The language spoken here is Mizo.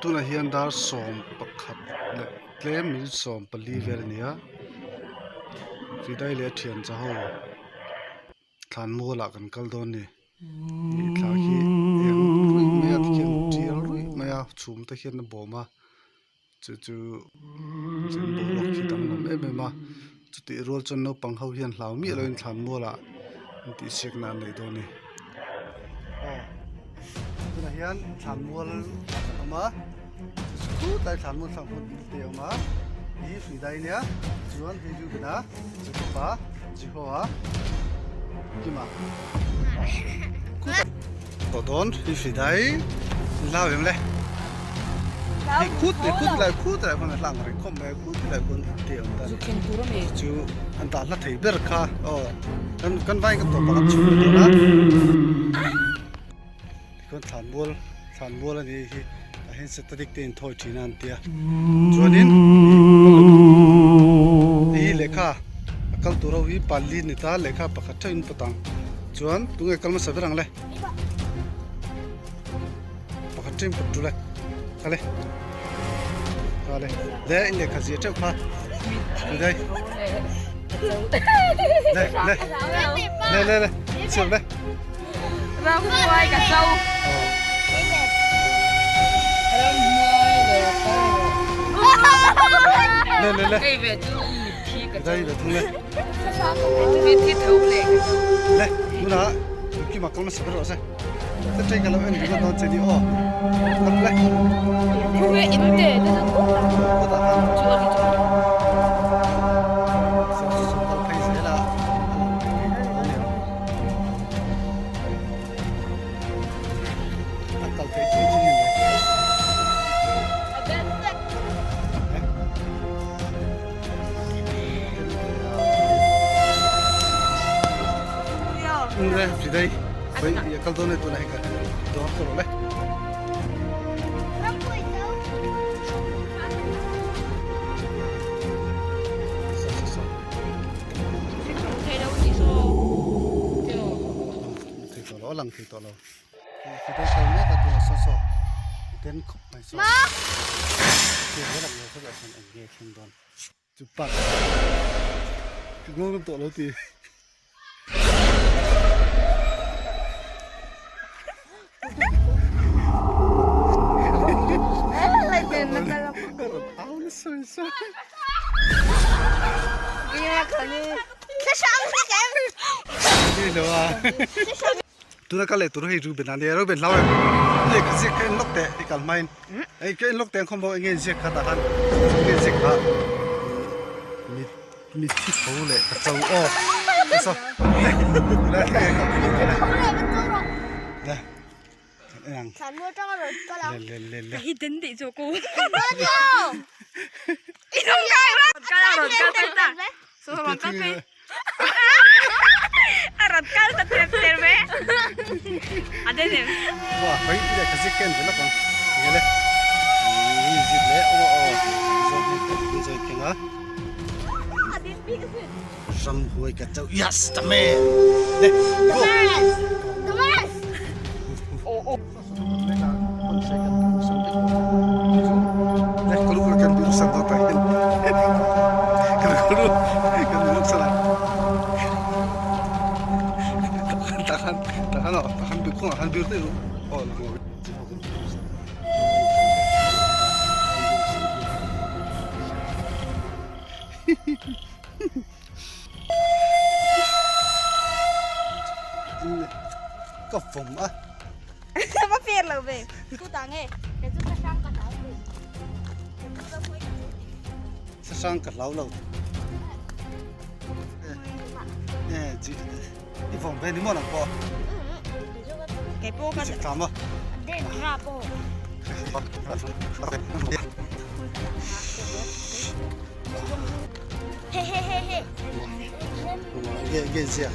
Tunah hian dar 11 leh tlem minute 14 vel a ni a Fidai leh a thian cha ho thlan mual ah kan kal dawn a ni ih thla khi eng ruih mai a tikhian tial ruih mai a chhum te hian a bawm a chu chu boruak khi danglam em em a chutih rual chuan naupang ho hian hlau miah loin thlan mual ah an tih siakna an nei dawn a ni. Aw tunah hian thlan mual ah kan awm a chutlai thlan mual thlang hmun te a awm a hi hrui dai nia chuan hei Reuben-a Jacob-a Jeho-a Kima tawh dawn hi hrui dai hlau em le hei khut leh khut lai khut lai khuan a hlang reng khawp mai a khut lai khuan te a awm ta a ni chu an dah hla thei ber kha aw kan kan vai kan tawp pakhat chhung dawn a tikhuan thlan mual thlan mual a ni hi tah hian setadik te inthawi thin a an tia chuanin hei hi lehkha a kal tur ho hi pali ni ta lehkha pakhat theuh in pawt ang chuan tunge kal hmasa ber ang le pakhat theuh in pawt tul e kal e kal e le in lehkha zia theuh kha tui dai le le le le le chhiar le Ramhuai ka cho. Ramhuai lo kal rawh. Le le le. Hei ve chu mitthi ka cho. Dai ve thung le. Mitthi tho le ka cho. Le, nuna kima kalma sabar rawh se. Ta ṭei ka lo en ringawt dawn che ni aw. Kal le. Khuve in te te chu Kawt ah khan. Chu ani chu. Saw saw kal phei zel a. A lang thei thei tawh dawn em. A kal theih chin chin ni mai. Ungre fidei oi ya kal dawn e tuna hei ka dawr ka rawh le. So so so. Thei tawh lo a lang thei tawh lo. Fidei kal mek a tuna saw saw den khawp mai saw. Thil zel ang lo khawp ah hian eng nge thleng dawn. Chu pak ka ngawng ngam tawh lo ti. Rawn au nasa mai saw. Tuna ka leh tur hei Reuben a nia Reuben hlau em lehkha ziak kha en lawk teh i kal hmain ei ka en lawk teh ang khawm bawk enge in ziak kha tah khan enge in ziak kha mi mi thi tho leh ka cho aw saw le le le en ang le le le le A rawn kal ta tep tep e. A den em? Wa hoi ti le ka zik ken ve lawk ang. Nge le. Ni zit le aw aw. Zo hi ka kun zoi keng a. Ram huai ka chau. Yes, ta me. Le, go. Thomas! Oh oh. Le, kalu kan biru san do ta hin. Kalu kan biru san. Tahan tahan oh, tahan biru kong tahan biru tu. Oh, lang. Ka vawm a. Va fer lo ve. Tu ta nge. Ke chu sahrang ka hlau lo. Sahrang ka hlau lo. Eh, chi i vawm ve ni maw nang pawh. Ke pawh ka Chik tlam a. Den ra pawh. He he he he. Ge ge zia.